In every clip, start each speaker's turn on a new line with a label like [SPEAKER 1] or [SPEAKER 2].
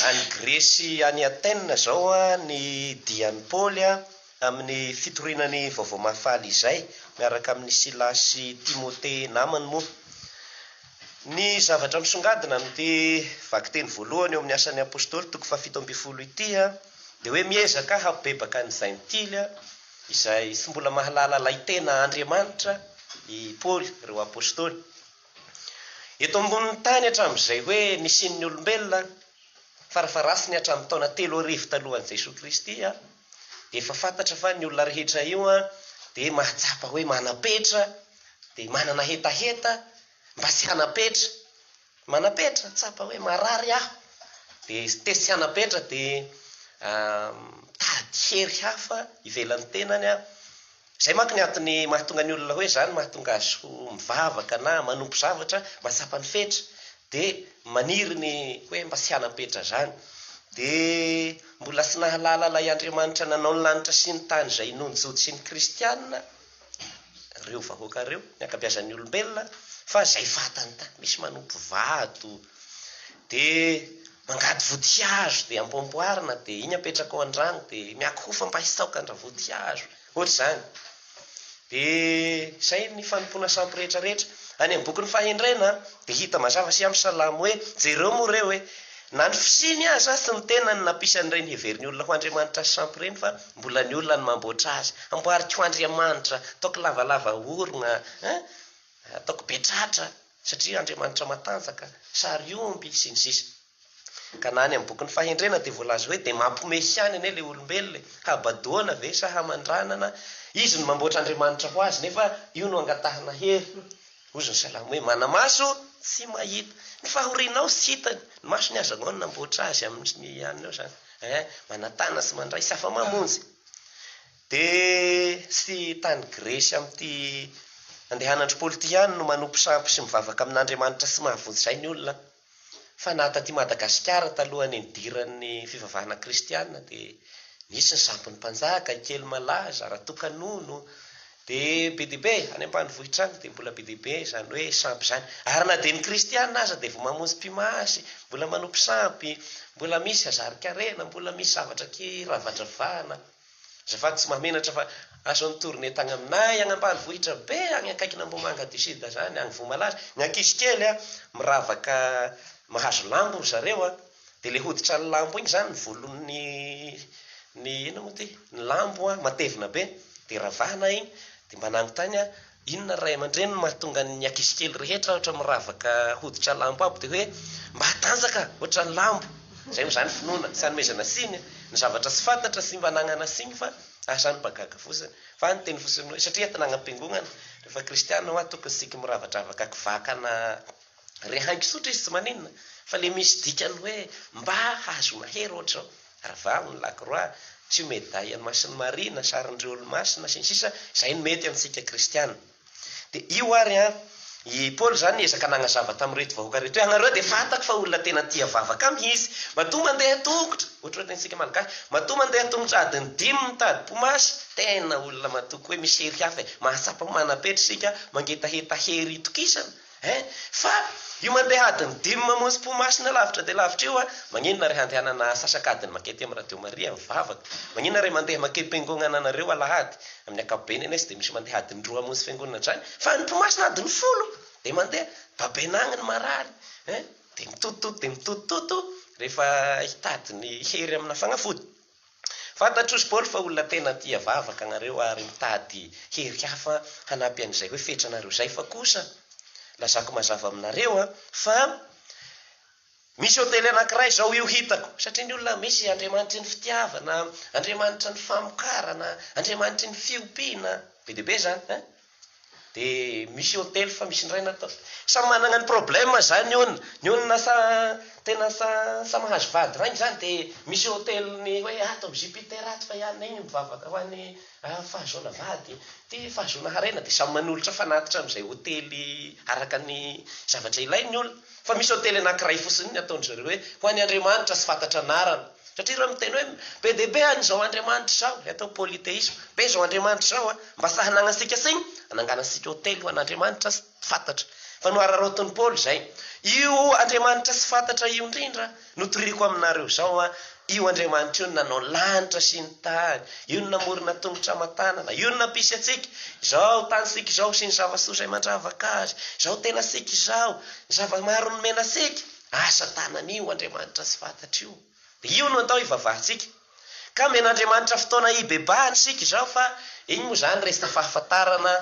[SPEAKER 1] Any Gresy any Athènes izao ny dian'i Paoly amin'ny fitoriana ny Vaovao Mahafaly izay, miaraka amin'i Silasy sy Timote namany moa. Ny zavatra misongadina amin'ity vakiteny voalohany eo amin'ny Asan'ny Apostoly toko fahafito ambin'ny folo ity dia hoe miezaka hampibebaka ny Jentily izay tsy mbola mahalala ilay tena Andriamanitra i Paoly, ireo Apostoly. Eto ambonin'ny tany hatramin'izay hoe nisian'ny olombelona, farafaharatsiny hatramin'ny taona 3000 talohan'i Jesoa Kristy, dia efa fantatra fa ny olona rehetra io dia mahatsapa hoe manam-petra, dia manana hetaheta mba tsy hanam-petra. Manam-petra, tsapa hoe marary aho, dia te tsy hanam-petra dia mitady hery hafa ivelan'ny tenany aho. Izay manko ny antony mahatonga ny olona hoe izany mahatonga azy ho mivavaka na manompo zavatra mahatsapa ny fetra dia maniry ny hoe mba tsy hanam-petra izany. Dia mbola tsy nahalala ilay Andriamanitra nanao ny lanitra sy ny tany izay inoan'ny Jody sy ny Kristiana ireo vahoaka ireo, ny ankabeazan'ny olombelona, fa izay fantany tany. Misy manompo vato, dia mangady vodihazo dia ampoampoarina dia iny apetraka ao an-drano dia miakohofa mba hisaoka an-dravodihazo. Ohatr'izany. Dia izay ny fanompoana sampy rehetra rehetra. Any amin'ny bokin'ny fahendrena dia hita mazava sy amin'ny salamo hoe, jereo moa ireo e! Na ny fisiany aza tsy ny tenany nampisy an'ireny heverin'ny olona ho andriamanitra sy sampy ireny fa mbola ny olona no mamboatra azy. Amboariko ho andriamanitra, ataoko lavalava orogna, hein! Ataoko be tratra satria andriamanitra matanjaka, sary omby, sy ny sisa. Ka na any amin'ny bokin'ny fahendrena dia voalaza hoe dia mampihomehy ihany anie ilay olombelona e! Habadoana ve sa hamandranana? Izy no mamboatra Andriamanitra ho azy nefa io no angatahana hery. Hozy ny salamo hoe mana-maso tsy mahita. Ny fahorianao tsy hitany. Ny masony aza anao no namboatra azy amin'ny anona eo izany. Ein, manan-tanana tsy mandray, tsy afa-mamonjy. Dia tsy tany Gresy amin'ity andehanan-dry Paoly ity ihany no manompo sampy sy mivavaka amin'Andriamanitra tsy mahavonjy izay ny olona. Fa na taty Madagasikara talohan'ny nidiran'ny fivavahana kristiana dia nisy ny sampin'ny mpanjaka, i Kelimalaza, Ratokanono, dia be dia be, any ambanivohitra any dia mbola be dia be izany hoe sampy izany. Ary na dia ny kristiana aza dia vao mamonjy mpimasy, mbola manompo sampy, mbola misy hazarikarena, mbola misy zavatra kiravadravahana. Azafady tsy mahamenatra fa azo ny tournée tagny aminay agny ambanivohitra be agny akaikin'Ambohimanga du sud zany agny Vohimalaza, ny ankizy kely a miravaka mahazo lambo ry zareo a, de le hoditra ny lambo igny zany ny volon'ny ny inona moa ty ny lambo a matevina be de ravahana igny de mba nagnontany aho Inona ray aman-dreny no mahatonga ny ankizy kely rehetra ohatra miravaka hoditra lambo aby dia hoe mba hatanjaka ohatran'ny lambo. Izay moa izany finoana, tsy hanomezana tsiny ny zavatra tsy fantatra sy mba anagnana tsiny fa ahy izany mba gaga fotsiny. Fa niteny fotsiny hoe satria entina agny am-piangonana, rehefa kristiana hoa tokony tsika miravadravaka kivakana re haingo tsotra izy tsy maninona fa le misy dikany hoe mba hahazoana hery ohatr'izao. Ravaho ny lakroa, asio medaille an'i Masin'i Maria na sarin'ireo olomasina sy ny sisa Izay no mety amintsika kristiana. Dia io ary an, i Paoly izany niezaka nagnazava tamin'ireto vahoaka ireto hoe agnareo dia fantako fa olona tena tia vavaka mihitsy, matoa mandeha tongotra, ohatra hoe tenintsika malagasy, matoa mandeha tongotra adiny dimy mitady pomasy, tena olona matoky hoe misy hery hafa e, mahatsapa ho manam-petra isika, mangetaheta hery itokisana, Hein! Fa io mandeha adiny dimy mamonjy po masina lavitra dia lavitra io an! Maninona re handehanana asasak'adiny makety amin'ny radio Maria mivavaka? Maninona re mandeha makety am-piangonana anareo alahady? Amin'ny ankapobeny anie tsy dia misy mandeha adiny roa hamonjy fiangonana izany fa ny po masina adiny folo dia mandeha, babena agny ny marary hein! Dia mitotototo dia mitotototo rehefa hitady ny hery amina fagnafody. Fantatr'osy Paoly fa olona tena tia vavaka nareo ary mitady hery hafa hanampy an'izay hoe fetranareo izay fa kosa lazako mazava aminareo an fa misy hotely anankiray izao io hitako satria ny olona misy Andriamanitry ny fitiavana, Andriamanitra ny famokarana, Andriamanitry ny fiompiana, be dia be izany an. De misy hotely fa misy indray natao. Samy managna ny problème zany hono, ny olona sa tena sa sa mahazo vady raigny zany de misy hotely ny hoe ato am Jupiter ato fa ianona igny mivavaka ho any fahazoana vady, ty fahazoana harena de samy manolotra fanatitra amizay hotely araka ny zavatra ilainy ny olona. Fa misy hotely anakiray fotsiny iny ataondry zareo hoe ho any Andriamanitra tsy fantatra anarana. Satria ireo miteny hoe be dia be an'izao Andriamanitra izao, ilay atao polythéisme, be izao Andriamanitra izao an, mba tsy hananantsika saina, hananganantsika hotely ho an'Andriamanitra tsy fantatra. Fa nohararaotin'i Paoly izay. Io Andriamanitra tsy fantatra io indrindra no toriko aminareo izao an, io Andriamanitra io no nanao ny lanitra sy ny tany, io no namorona tongotra aman-tanana, io no nampisy antsika, izao tanintsika izao sy ny zava-tsoa izay mandravaka azy, izao tenantsika izao, ny zava-maro nomena antsika, asa tanan'io Andriamanitra tsy fantatra io. Dia io no atao hivavahantsika. Ka omen'Andriamanitra fotoana hibebahana isika izao fa iny moa izany resaka fahafantarana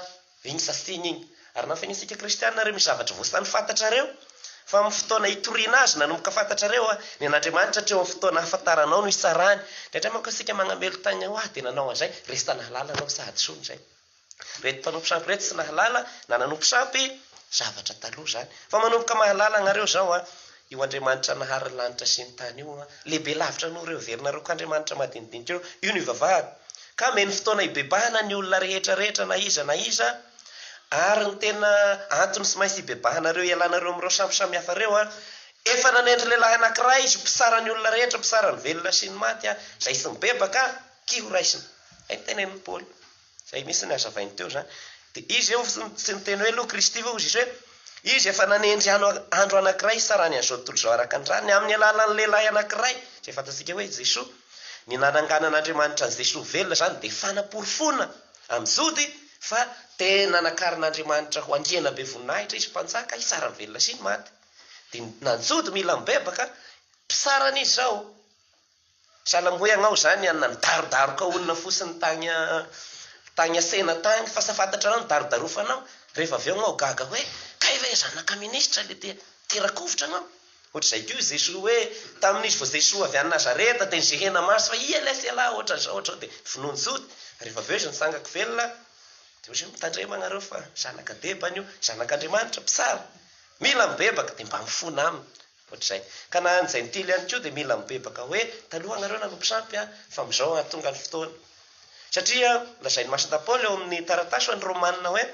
[SPEAKER 1] Iny sasiny iny. Ary na fenitsika kristiana re misy zavatra voasany fantatrareo fa amin'ny fotoana hitoriana azy nanomboka fantatrareo a, ny an'Andriamanitra hatreo amin'ny fotoana ahafantaranao no hitsarany. Indraindray manko isika magnamelo-tagna hoa dia nanao an'izay, resta nahalala anao sa hadisoana izay. Reto mpanompo sampy reto tsy nahalala na nanompo sampy, zavatra taloha izany. Fa manomboka mahalala agnareo izao a, io Andriamanitra nahary ny lanitra sy ny tany io a, lehibe lavitra noho ireo heverinareo ko Andriamanitra madinidinika ireo, io no ivavahana. Ka ameno fotoana hibebahana ny olona rehetra rehetra na iza na iza, ary ny tena antony tsy maintsy hibebahanareo hialanareo amin'ireo sampy samihafa ireo an, efa nanendry lehilahy anankiray izy ho mpitsara ny olona rehetra, mpitsara ny velona sy ny maty an, izay tsy mibebaka ki ho raisina. Izay no tenenin'i Paoly. Izay mihitsy no hazavainy teo izany. Dia izy eo tsy niteny hoe aloha Kristy fa hozy izy hoe, Izy efa nanendry andro anankiray hitsarany an'izao tontolo izao araka ny rariny amin'ny alalan'ny lehilahy anankiray, izay fantatsika hoe Jesoa. Ny nananganan'Andriamanitra an'i Jesoa velona izany dia fanaporofoana amin'ny Jody fa tena nakarin'Andriamanitra ho Andriana be voninahitra Izy, Mpanjaka hitsara ny velona sy ny maty. Dia na ny Jody mila mibebaka, mpitsarana Izy izao. Sahala am hoe agnao zany an nidarodaroka olona fotsiny tagny tagny asena tagny fa sa fantatranao ny darodarofanao, rehefa avy eo agnao gaga hoe kay ve zanaka ministra le te terakovitra agnao? Ohatr'izay koa i Jesoa hoe tamin'izy vao Jesoa avy any Nazareta dia nizehena maso fa ia lesy ialahy ohatran'izao ohatr'izao dia vonoiny Jody, rehefa avy eo izy nitsangako velona dia hoy izy hoe mitandrema agnareo fa zanaka debany io, zanak'Andriamanitra mpitsara, mila mibebaka dia mba mifona aminy. Ohatr'izay. Ka na any jentily ihany koa dia mila mibebaka hoe taloha nareo nanompo sampy an, fa amin'izao an tonga ny fotoana. Satria lazain'i Masinda Paoly ao amin'ny taratasy ho an'ny Romana hoe,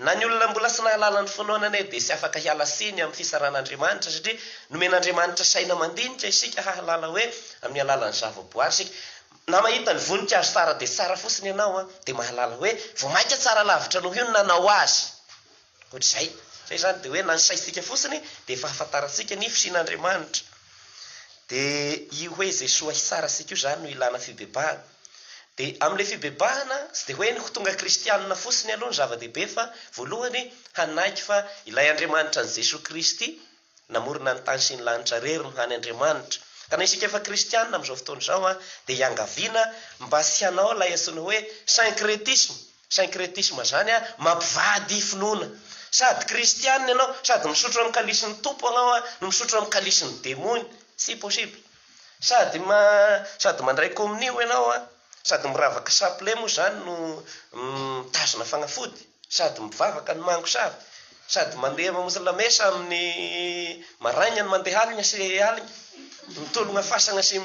[SPEAKER 1] Na ny olona mbola tsy nahalala ny finoana anie dia tsy afaka hiala tsiny amin'ny fitsaran'Andriamanitra satria nomen'Andriamanitra saina mandinika isika hahalala hoe amin'ny alalan'ny zavaboary isika. Na mahita ny voninkazo tsara dia tsara fotsiny ianao an, dia mahalala hoe vao mainka tsara lavitra noho io ny nanao azy. Ohatr'izay. Izay izany dia hoe na ny saintsika fotsiny dia efa ahafantarantsika ny fisian'Andriamanitra. Dia io hoe Jesoa hitsara antsika io izany no ilana fibebahana. Dia amin'ilay fibebahana, tsy dia hoe ny ho tonga kristianina fotsiny aloha no zava-dehibe fa voalohany hanaiky fa ilay Andriamanitra an'i Jesoa Kristy namorona ny tany sy ny lanitra irery no hany Andriamanitra. Ka na isika efa kristianina amin'izao fotoana izao dia iangaviana mba tsy hanao ilay antsoina hoe syncretisme. Syncretisme izany mampivady finoana. Sady kristianina ianao, sady misotro amin'ny kalisin'ny Tompo ianao no misotro amin'ny kalisin'ny demony. Tsy possible. Sady ma, sady mandray komonio ianao, sady miravaka chapelet moa izany no mitazona fagnafody, sady mivavaka no mangosavy. Sady mandeha mamonjy lamesa amin'ny maraigna no mandeha aligna sy aligna, mitologna fasagna sy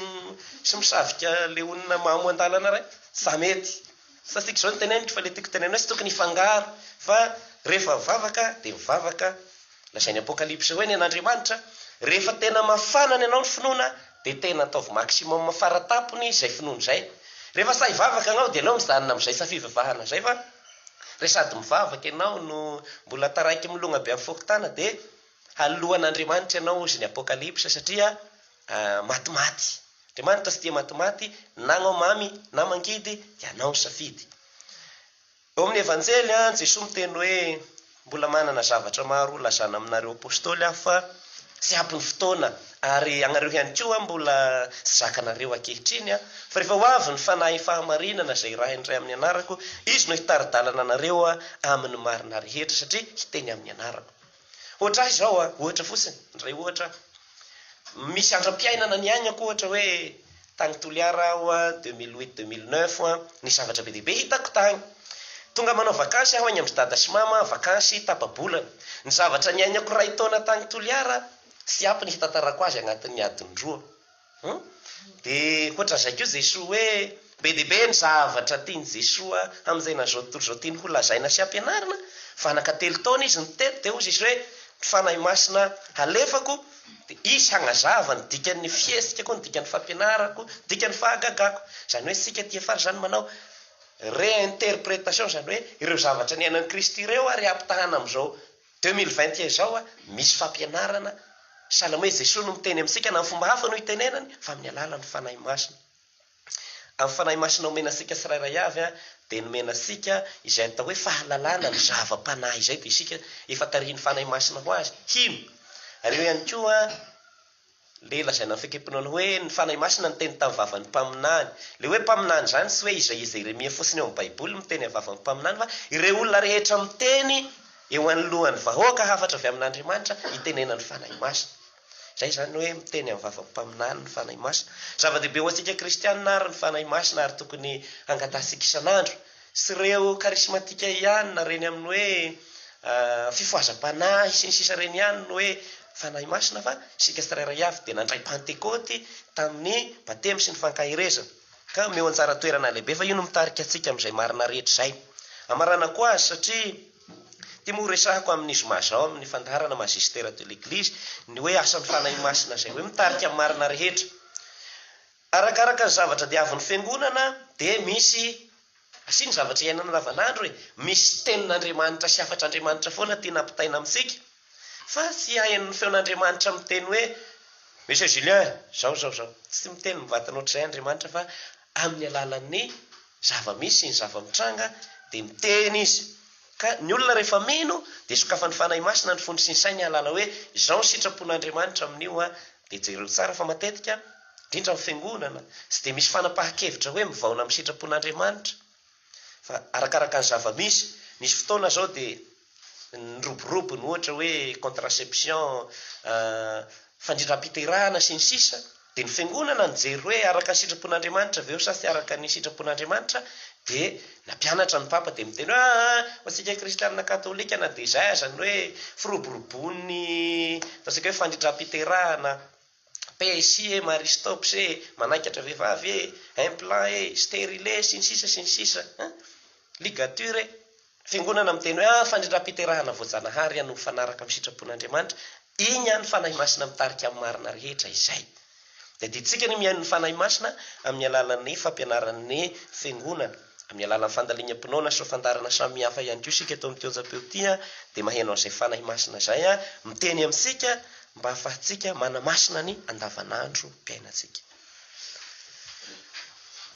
[SPEAKER 1] sy misavika le olona mamo an-dalana regny, sa mety. Sa tiako zao ny teneniko fa le tiako tenenina hoe tsy tokony hifangaro fa rehefa mivavaka dia mivavaka, lazain'ny apokalypse hoe ny an'Andriamanitra, rehefa tena mafana ny anao ny finoana dia tena ataovy maximum faratapony izay finoana izay, rehefa sahy hivavaka anao dia aleo mijanona amin'izay sa fivavahana izay fa Re sady mivavaka ianao no mbola taraiky milogna be am fokontana de haloan'Andriamanitra ianao hozy ny apokalypse satria matimaty. Andriamanitra tsy tia matimaty na agnao mamy na mangidy de anao ny safidy. Eo amin'ny evanjely an, Jesoa miteny hoe Mbola manana zavatra maro ho lazana aminareo Apostoly aho fa tsy ampy ny fotoana ary agnareo ihany koa mbola tsy zakanareo ankehitriny fa rehefa ho avy ny Fanahy fahamarinana izay irahin'ny Ray amin'ny anarako, Izy no hitari-dalana anareo amin'ny marina rehetra satria hiteny amin'ny anarako. Ohatra ahy izao, ohatra fotsiny, indray ohatra aho. Misy andram-piainana niaignako ohatra hoe tagny Toliara aho 2008, 2009, nisy zavatra be dia be hitako tagny. Tonga manao vakansy aho agny amin-dry dada sy mama, vakansy tapa-bolana. Ny zavatra niaignako iray taona tagny Toliara tsy ampy ny hitantarako azy agnatin'ny adiny roa. Hum? Dia hoatran'izay koa Jesoa hoe be dia be ny zavatra tian'i Jesoa amin'izay na izao tontolo izao tiany ho lazaina sy ampianarina, fa anaka telo taona izy no teto dia hozy izy hoe ny Fanahy Masina halefako dia izy hagnazava ny dikan'ny fihetsikako, ny dikan'ny fampianarako, ny dikan'ny fahagagako. Izany hoe isika aty afara izany manao réinterprétation, izany hoe ireo zavatra niainan'i Kristy ireo ary ampitahana amin'izao. 2021 izao misy fampianarana sahala amin'ny hoe Jesoa no miteny amintsika na amin'ny fomba hafa no itenenany fa amin'ny alalan'ny Fanahy Masina. Amin'ny Fanahy Masina omena antsika tsirairay avy dia nomena antsika izay atao hoe fahalalana ny zava-panahy izay dia isika efa tarihin'ny Fanahy Masina ho azy hino. Ary eo ihany koa le lazaina amin'ny fekempinoana hoe ny Fanahy Masina niteny tamin'ny vavan'ny mpaminany. Le hoe mpaminany izany tsy hoe Izaia Jeremia fotsiny ao amin'ny Baiboly miteny amin'ny vavan'ny mpaminany fa ireo olona rehetra miteny eo anoloan'ny vahoaka hafatra avy amin'Andriamanitra itenenan'ny Fanahy Masina. Izay izany hoe miteny amin'ny vavan'ny mpaminany ny Fanahy Masina. Zava-dehibe ho antsika kristianina ary ny Fanahy Masina ary tokony hangatahantsika isan'andro. Tsy ireo karismatika ihany na ireny amin'ny hoe fifohazam-panahy sy ny sisa ireny ihany no hoe Fanahy Masina fa isika tsirairay avy dia nandray Pantekôty tamin'ny batemy sy ny fankaherezana. Ka omeo anjara toerana lehibe fa io no mitarika antsika amin'izay marina rehetra izay. Amaranako azy satria Ity moa resahako amin'ny zoma izao amin'ny fandaharana Magistère de l'Eglise, ny hoe asan'ny Fanahy Masina izay hoe mitarika amin'ny marina rehetra. Arakaraka ny zavatra diavin'ny Fiangonana dia misy, asiany zavatra iainana andavanandro e, misy tenin'Andriamanitra sy hafatr'Andriamanitra foana tiana ampitaina amintsika. Fa tsy hain'ny feon'Andriamanitra miteny hoe Monsieur Julien, zao zao zao. Tsy miteny mivantana ohatr'izay Andriamanitra fa amin'ny alalan'ny zava-misy sy ny zava-mitranga dia miteny Izy. Ka ny olona rehefa mino dia sokafan'ny Fanahy Masina ny fony sy ny sainy hahalala hoe izao ny sitrapon'Andriamanitra amin'io an, dia jereo tsara fa matetika, indrindra ny fiangonana, tsy dia misy fanapahan-kevitra hoe mivaona amin'ny sitrapon'Andriamanitra fa arakaraka ny zava-misy. Nisy fotoana izao dia niroborobo ny ohatra hoe contraception, fandrindram-piterahana sy ny sisa Dia ny fiangonana nijery hoe araka ny sitrapon'Andriamanitra ve io sa tsy araka ny sitrapon'Andriamanitra, dia nampianatra ny Papa dia miteny hoe aa ho antsika kristianina katolika na dia izay aza ny hoe firoborobon'ny ataontsika hoe fandrindram-piterahana, PSI e, Marie Stopes e, manaikatra vehivavy e, implant e, sterilet sy ny sisa sy ny sisa an, ligature e. Fiangonana miteny hoe, ah, fandrindram-piterahana voajanahary no mifanaraka amin'ny sitrapon'Andriamanitra, iny an, Fanahy Masina mitarika amin'ny marina rehetra izay. Dia adidintsika ny mihaino ny Fanahy Masina amin'ny alalan'ny fampianaran'ny Fiangonana, amin'ny alalan'ny fandalingam-pinoana sy fandaharana samihafa ihany koa isika eto amin'ity onjam-peo ity dia maheno an'izay Fanahy Masina izay miteny amintsika mba hahafahantsika manamasina ny andavanandrom-piainantsika.